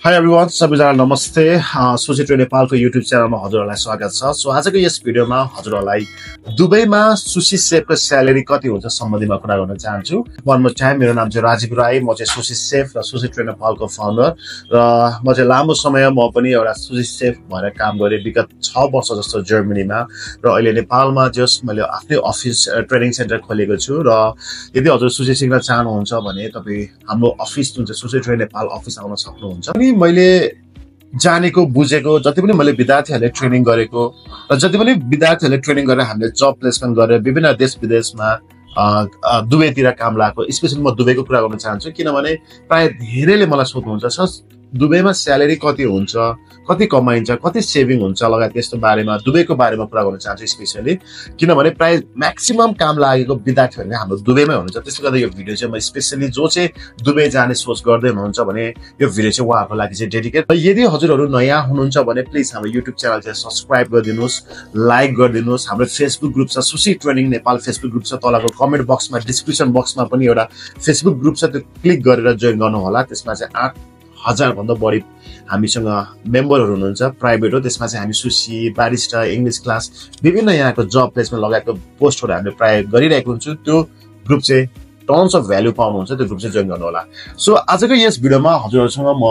Hi everyone, सबैजना नमस्ते। सोचे ट्रेड नेपालको युट्युब च्यानलमा हजुरहरूलाई स्वागत छ। सो आजको यस भिडियोमा हजुरहरूलाई दुबईमा सुशी सेफको स्यालेरी कति हुन्छ सम्बन्धीमा कुरा गर्न चाहन्छु। वान मोर टाइम, मेरो नाम चाहिँ राजीव राई, म चाहिँ सुशी सेफ र सुशी ट्रेड नेपालको फाउन्डर र म चाहिँ लामो समय म पनि एउटा सुशी सेफ भएर काम गरेँ विगत 6 वर्ष जस्तो जर्मनीमा र अहिले नेपालमा जस्ट मैले आफ्नै अफिस ट्रेनिङ सेन्टर खोलेको छु र यदि हजुर सुशी सिक्न चाहनुहुन्छ भने तपाईँ हाम्रो अफिस जुन चाहिँ सुशी ट्रेड नेपाल अफिस आउन सक्नुहुन्छ। अनि मैले जानेको बुझेको जति पनि मैले विद्यार्थीहरूले ट्रेनिङ गरेको र जति पनि विद्यार्थीहरूले ट्रेनिङ गरेर हामीले जब प्लेसमेन्ट गरेर विभिन्न देश विदेशमा दुबईतिर काम लागेको, स्पेशली म दुबईको कुरा गर्न चाहन्छु किनभने प्राय धेरैले मलाई सोध्नुहुन्छ सर दुबईमा स्यालेरी कति हुन्छ, कति कमाइन्छ, कति सेभिङ हुन्छ लगायत त्यस्तो बारेमा दुबईको बारेमा कुरा गर्न चाहन्छु स्पेशली किनभने प्राय म्याक्सिमम काम लागेको विद्यार्थीहरूले हाम्रो दुबईमै हुनुहुन्छ। त्यसले गर्दा यो भिडियो चाहिँ म स्पेशली जो चाहिँ दुबई जाने सोच गर्दै हुनुहुन्छ भने यो भिडियो चाहिँ उहाँहरूको लागि चाहिँ डेडिकेट। यदि हजुरहरू नयाँ हुनुहुन्छ भने प्लिज हाम्रो युट्युब च्यानल चाहिँ सब्सक्राइब गरिदिनुहोस्, लाइक गरिदिनुहोस्। हाम्रो फेसबुक ग्रुप छ sushi training Nepal Facebook group छ, तलको कमेन्ट बक्समा डिस्क्रिप्सन बक्समा पनि एउटा फेसबुक ग्रुप छ, त्यो क्लिक गरेर जोइन गर्नु होला। त्यसमा चाहिँ 8,000 भन्दा बढी हामीसँग मेम्बरहरू हुनुहुन्छ प्राइभेट हो। त्यसमा चाहिँ हामी सुशी, बारिस्टा, इङ्ग्लिस क्लास, विभिन्न यहाँको जब प्लेसमेन्ट लगायतको पोस्टहरू हामीले प्राय गरिरहेको हुन्छु। त्यो ग्रुप चाहिँ टन्स अफ भ्यालु पाउनुहुन्छ, त्यो ग्रुप चाहिँ जोइन गर्नु होला। सो आजको यस भिडियोमा हजुरहरूसँग म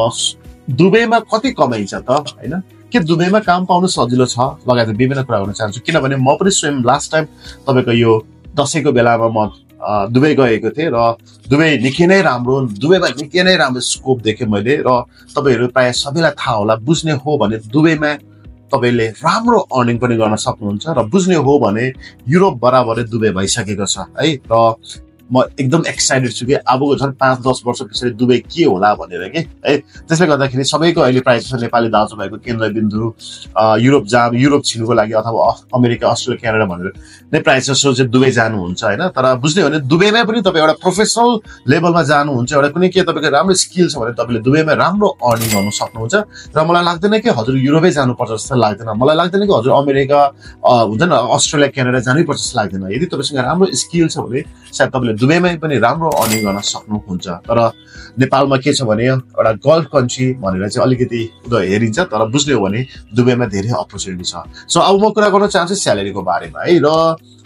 दुबईमा कति कमाइन्छ त हैन, के दुबईमा काम पाउनु सजिलो छ लगायत विभिन्न कुरा गर्न चाहन्छु किनभने म पनि स्वयं लास्ट टाइम तपाईको यो दशैंको बेलामा म दुबई गएको थिएँ र दुबई निकै नै राम्रो, दुबईमा निकै नै राम्रो स्कोप देखेँ मैले र तपाईहरु प्राय सबैलाई थाहा होला बुझ्ने हो भने दुबईमा तपाईले राम्रो अर्निङ पनि गर्न सक्नुहुन्छ र बुझ्ने हो भने युरोप बराबरै दुबई भइसकेको छ है। र म एकदम एक्साइटेड छु कि अबको झन् 5-10 वर्ष पछाडि दुबई के होला भनेर के है। त्यसले गर्दाखेरि सबैको अहिले प्राय जस्तो नेपाली दाजुभाइको केन्द्रबिन्दु युरोप छिर्नुको लागि अथवा अमेरिका, अस्ट्रेलिया, क्यानाडा भनेर नै प्राय जस्तो चाहिँ दुबई जानुहुन्छ हैन। तर बुझ्ने हो भने दुबईमै पनि तपाईँ एउटा प्रोफेसनल लेभलमा जानुहुन्छ, एउटा कुनै के तपाईको राम्रो स्किल छ भने तपाईले दुबईमा राम्रो अर्निङ गर्न सक्नुहुन्छ। र मलाई लाग्दैन कि हजुर युरोपै जानुपर्छ जस्तो लाग्दैन, मलाई लाग्दैन कि हजुर अमेरिका हुन्छ नि अस्ट्रेलिया, क्यानाडा जानै पर्छ जस्तो लाग्दैन। यदि तपाईसँग राम्रो स्किल छ भने सायद तपाईले दुबईमै पनि राम्रो अर्निङ गर्न सक्नुहुन्छ। तर नेपालमा के छ भने एउटा गल्फ कन्ट्री भनेर चाहिँ अलिकति हेरिन्छ, तर बुझ्ने हो भने दुबईमा धेरै अपर्च्युनिटी छ। सो अब म कुरा गर्न चाहन्छु स्यालेरीको बारेमा है। र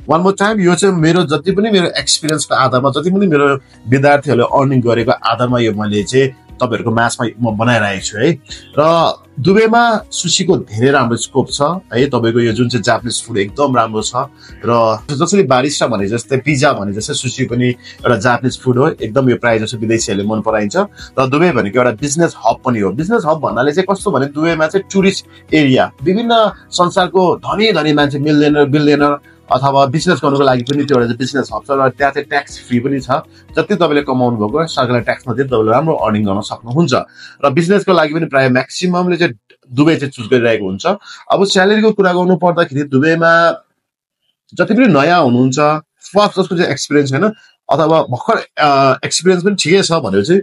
वान मोर टाइम, यो चाहिँ मेरो जति पनि मेरो एक्सपिरियन्सको आधारमा, जति पनि मेरो विद्यार्थीहरूले अर्निङ गरेको आधारमा यो मैले चाहिँ तपाईहरुको म्याचमा म बनाइरहेको छु है। र दुबईमा सुशीको धेरै राम्रो स्कोप छ है। तपाईको यो जुन चाहिँ जापानिज फुड एकदम राम्रो छ र जसरी बारिस्टा भने जस्तै पिज्जा भने जस्तै सुशी पनि एउटा जापानिज फुड हो, एकदम यो प्राय जसो विदेशीहरूले मन पराइन्छ। र दुबई भनेको एउटा बिजनेस हब पनि हो। बिजनेस हब भन्नाले चाहिँ कस्तो भने दुबईमा चाहिँ टुरिस्ट एरिया, विभिन्न संसारको धनी धनी मान्छे बिलियनर अथवा बिजनेस गर्नुको लागि पनि त्यो एउटा बिजनेस हब छ र त्यहाँ चाहिँ ट्याक्स फ्री पनि छ। जति तपाईले कमाउनु भएको सरकारले ट्याक्स नदिएर तपाईले राम्रो अर्निङ गर्न सक्नुहुन्छ। र बिजनेसको लागि पनि प्राय म्याक्सिममले चाहिँ दुबई चाहिँ चुज गरिरहेको हुन्छ। अब स्यालेरीको कुरा गर्नु पर्दाखेरि दुबईमा जति पनि नयाँ हुनुहुन्छ, फर्स्ट जसको चाहिँ एक्सपिरियन्स छैन अथवा भर्खर एक्सपिरियन्स पनि ठिकै छ भनेर चाहिँ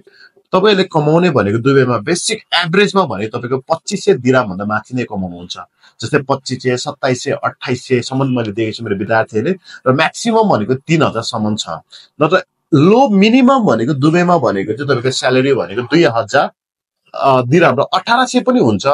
तपाईले कमाउने भनेको दुबईमा बेसिक एभरेजमा भने तपाईको 2500 दिराम भन्दा माथि नै कमाउनुहुन्छ। जस्तै 2500, 2700, 2800 सम्म मैले देखेको छु मेरो विद्यार्थीहरूले र म्याक्सिमम भनेको 3000 सम्म छ। नत्र लो मिनिमम भनेको दुबईमा भनेको चाहिँ तपाईको स्यालेरी भनेको 2000 दिराम र 1800 पनि हुन्छ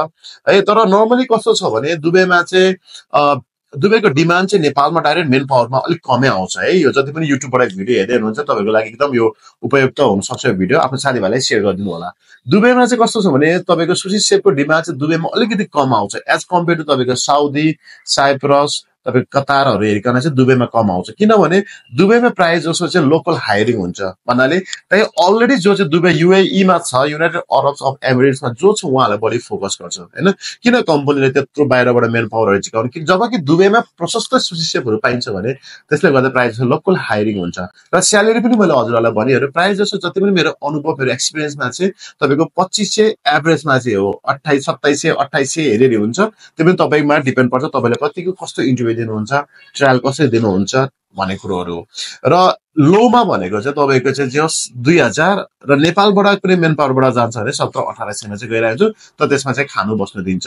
है। तर नर्मली कस्तो छ भने दुबईमा चाहिँ दुबईको डिमान्ड चाहिँ नेपालमा डाइरेक्ट मेन पावरमा अलिक कमै आउँछ है। यो जति पनि युट्युबबाट भिडियो हेर्दै हुनुहुन्छ तपाईहरुको लागि एकदम यो उपयुक्त हुन सक्छ। यो भिडियो आफ्नो साथीभाइलाई शेयर गरिदिनु होला। दुबईमा चाहिँ कस्तो छ भने तपाईको सुशी सेफको डिमान्ड चाहिँ दुबईमा अलिकति कम आउँछ एज कम्पेयर टु तपाईको साउदी, साइप्रस, तपाईको कतारहरु हेरिकन चाहिँ दुबईमा कम आउँछ किनभने दुबईमा प्राय जसो चाहिँ लोकल हायरिङ हुन्छ भन्नाले त्यही अलरेडी जो चाहिँ दुबई युएई मा छ, युनाइटेड अरब्स अफ एमिरेट्समा जो छ उहाँलाई बढी फोकस गर्छ हैन। किन कम्पनीले त्यत्रो बाहिरबाट मेन पावरहरु झिकाउनु कि जबकि दुबईमा प्रशस्त सुशी सेफहरु पाइन्छ भने त्यसले गर्दा प्राय जसो लोकल हायरिङ हुन्छ। र स्यालेरी पनि मैले हजुरहरुलाई भनिहरु प्राय जसो जति पनि मेरो अनुभव, मेरो एक्सपिरियन्समा चाहिँ तपाईको 2500 एभरेजमा चाहिँ हो, 28, 2700, 2800 हेरी हुन्छ। त्यो पनि तपाईमा डिपेन्ड पर्छ तपाईले कतिको कस्तो इन्टरभ्यु दिनुहुन्छ, ट्रायल कसरी दिनुहुन्छ भन्ने कुरोहरु। र लोमा भनेको चाहिँ तपाईको चाहिँ जस 2000 र नेपालबाट पनि मेन पावरबाट जान्छ भने 17-1800 मा चाहिँ गइरहेको छु। त त्यसमा चाहिँ खानु बस्नु दिन्छ।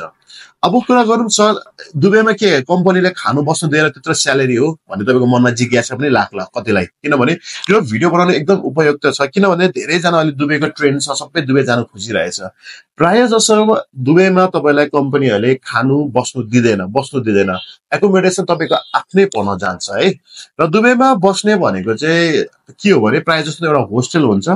अब कुरा गरौँ सर दुबईमा के कम्पनीले खानु बस्नु दिएर त्यत्रो स्यालेरी हो भन्ने तपाईको मनमा जिज्ञासा पनि लाग्ला कतिलाई, किनभने यो भिडियो बनाउन एकदम उपयुक्त छ किनभने धेरै जना अहिले दुबईको ट्रेन्ड छ, सबै दुबई जान खोजिरहेछ। प्राय जसो दुबईमा तपाईलाई कम्पनीहरूले खानु बस्नु दिँदैन एकोमोडेसन तपाईको आफ्नै पर्न जान्छ है र दुबईमा बस्ने भनेको चाहिँ के हो भने प्राय जस्तो एउटा होस्टेल हुन्छ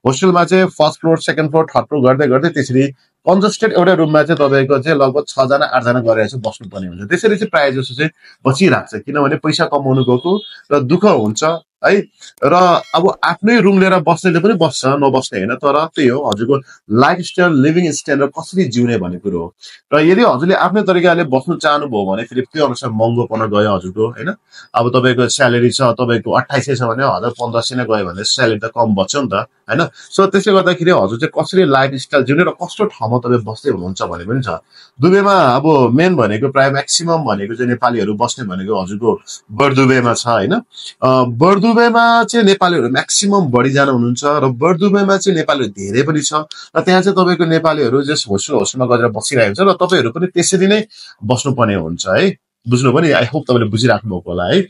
होस्टेलमा चाहिँ first floor second floor third floor गर्दै गर्दै त्यसरी कन्जस्टेड एउटा रुममा चाहिँ तपाईको चाहिँ लगभग 6 जना 8 जना गरेर चाहिँ बस्नुपर्ने हुन्छ त्यसरी चाहिँ प्राय जस्तो चाहिँ बसिरहेको छ किनभने पैसा कमाउनु गएको र दुःख हुन्छ है र अब आफ्नै रुम लिएर बस्नेले पनि बस्छ नबस्ने हैन तर त्यही हो हजुरको लाइफस्टाइल लिभिङ स्ट्यान्डर्ड कसरी जिउने भन्ने कुरो हो र यदि हजुरले आफ्नै तरिकाले बस्नु चाहनुभयो भने फेरि त्यो अनुसार महँगो पर्न गयो हजुरको हैन अब तपाईको स्यालेरी छ तपाईको 2800 छ भने 1500 नै गयो भने स्यालेरी त कम बच्यो नि त हैन सो त्यसले गर्दाखेरि हजुर चाहिँ कसरी लाइफस्टाइल जिउने र कस्तो ठाउँमा तपाईँ बस्दै हुनुहुन्छ भन्ने पनि छ दुबईमा अब मेन भनेको प्राय म्याक्सिमम भनेको चाहिँ नेपालीहरू बस्ने भनेको हजुरको बर्दुबईमा छ हैन बर्दुबईमा चाहिँ नेपालीहरू म्याक्सिमम बढीजना हुनुहुन्छ र बर्दुबईमा चाहिँ नेपालीहरू धेरै पनि छ र त्यहाँ चाहिँ तपाईको नेपालीहरू जस होस्टेलमा गएर बसिरहेको हुन्छ र तपाईहरु पनि त्यसरी नै बस्नुपर्ने हुन्छ है बुझ्नु पनि आई होप तपाईले बुझिराख्नु भएको होला है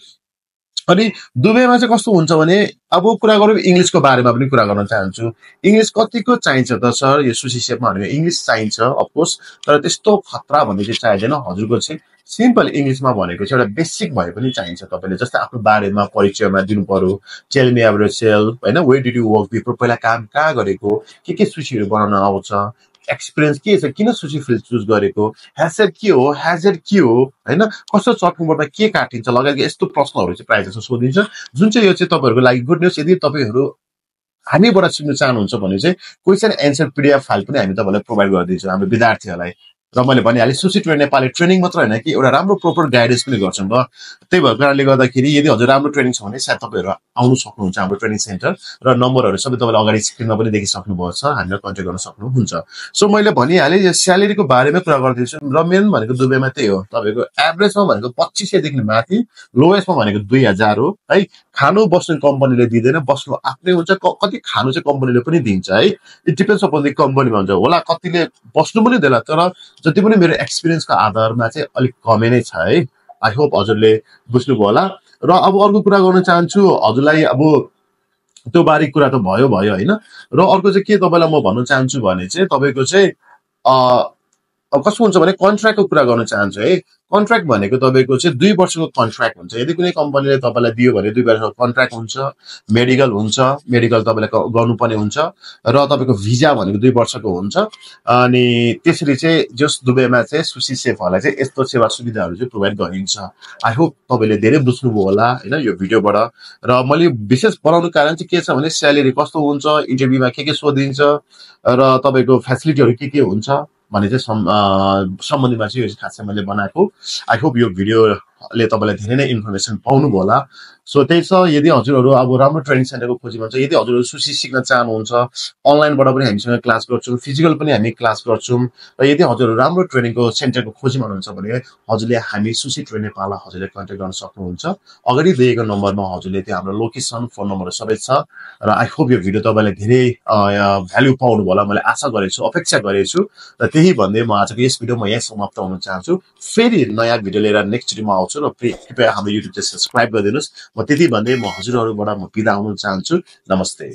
अनि दुबईमा चाहिँ कस्तो हुन्छ भने अब कुरा गरौँ इंग्लिशको बारेमा पनि कुरा गर्न चाहन्छु इंग्लिश कतिको चाहिन्छ त सर यो सुशी सेपमा भनेको इंग्लिश चाहिन्छ अफ कोर्स तर त्यस्तो खतरा भन्ने चाहिँ चाहिदैन हजुरको चाहिँ सिम्पल इंग्लिशमा भनेको चाहिँ एउटा बेसिक भए पनि चाहिन्छ तपाईले जस्तै आफ्नो बारेमा परिचयमा दिनु पर्यो टेल मी अबाउट योरसेल्फ हैन where did you work before पहिला काम कहाँ गरेको के सुशीहरु बनाउन आउँछ एक्सपिरियन्स के छ किन सुशी फिल्ड चुज गरेको ह्याजर के हो हैन कस्तो चटनीबाट के काटिन्छ लगायतका यस्तो प्रश्नहरु चाहिँ प्रायः जसो सोधिन्छ जुन चाहिँ यो चाहिँ तपाईहरुको लागि गुड न्यूज यदि तपाईहरु हामीबाट सिक्न चाहनुहुन्छ भने चाहिँ क्वेशन एन्सर पीडीएफ फाइल पनि हामी तपाईलाई प्रोवाइड गरिदिन्छौँ हाम्रो विद्यार्थीहरुलाई र मैले भनिहालेँ सुशी ट्रेन नेपाली ट्रेनिङ मात्र हैन कि एउटा राम्रो प्रोपर गाइडेन्स पनि गर्छौं र त्यही भएको कारणले गर्दाखेरि यदि हजुर राम्रो ट्रेनिङ छ भने सायद तपाईहरु आउन सक्नुहुन्छ हाम्रो ट्रेनिङ सेन्टर र नम्बरहरु सबै तपाईले अगाडि स्क्रिनमा पनि देखिसक्नु भएको छ हामीलाई कन्ट्याक्ट गर्न सक्नुहुन्छ सो मैले भनिहालेँ यो स्यालेरीको बारेमा कुरा गर्दैछु र मेन भनेको दुबईमा त्यही हो तपाईको एभरेजमा भनेको 2500 देखि माथि लोएस्टमा भनेको 2000 हो है खानु बस्नु कम्पनीले दिदैन बस्नु आफ्नै हुन्छ कति खानु चाहिँ कम्पनीले पनि दिन्छ है इट डिपेन्ड्स अपन द कम्पनीमा हुन्छ होला कतिले बस्नु पनि देला तर जति पनि मेरो एक्सपिरियन्सको आधारमा चाहिँ अलिक कमै नै छ है आई होप हजुरले बुझ्नुभयो होला र अब अर्को कुरा गर्न चाहन्छु हजुरलाई अब त्यो बारे कुरा त भयो हैन र अर्को चाहिँ के तपाईलाई म भन्न चाहन्छु भने चाहिँ तपाईको चाहिँ अब कस्तो हुन्छ भने कन्ट्र्याक्टको कुरा गर्न चाहन्छु है कन्ट्र्याक्ट भनेको तपाईको चाहिँ 2 वर्षको कन्ट्र्याक्ट हुन्छ यदि कुनै कम्पनीले तपाईलाई दियो भने 2 वर्षको कन्ट्र्याक्ट हुन्छ मेडिकल तपाईलाई गर्नुपर्ने हुन्छ र तपाईको भिजा भनेको 2 वर्षको हुन्छ अनि त्यसरी चाहिँ जस दुबईमा चाहिँ सुशी सेफहरुलाई चाहिँ यस्तो सेवा सुविधाहरु चाहिँ प्रोवाइड गरिन्छ आई होप तपाईले धेरै बुझ्नुभयो होला हैन यो भिडियोबाट र मैले विशेष बनाउनु कारण चाहिँ के छ भने स्यालेरी कस्तो हुन्छ इन्टरभ्युमा के सोधिन्छ र तपाईको फ्यासिलिटीहरु के हुन्छ भने चाहिँ सम्बन्धीमा चाहिँ यो खासै मैले बनाएको आई होप यो भिडियोले तपाईलाई धेरै नै इन्फर्मेसन पाउनुभयो होला सो त्यही छ यदि हजुरहरु अब राम्रो ट्रेनिङ सेन्टरको खोजीमा छ यदि हजुरहरु सुशी सिक्न चाहनुहुन्छ अनलाइनबाट पनि हामीसँग क्लास गर्छौं फिजिकल पनि हामी क्लास गर्छौं र यदि हजुरहरु राम्रो ट्रेनिङको सेन्टरको खोजीमा हुनुहुन्छ भने हजुरले हामी सुशी ट्रेन नेपाल हजुरले कन्ट्याक्ट गर्न सक्नुहुन्छ अगाडि दिएको नम्बरमा हजुरले त्यो हाम्रो लोकेसन फोन नम्बरहरु सबै छ र आई होप यो भिडियो तपाईलाई धेरै भ्यालु पाउनुभयो होला मैले आशा गरेछु अपेक्षा गरेछु र त्यही भन्दै म आजको यस भिडियो म यही समाप्त हुन चाहन्छु फेरि नयाँ भिडियो लिएर नेक्स्ट भिडियोमा आउँछु र कृपया हाम्रो युट्युब च्यानल सब्स्क्राइब गरिदिनुस् म त्यति भन्दै म हजुरहरुबाट म बिदा हुन चाहन्छु नमस्ते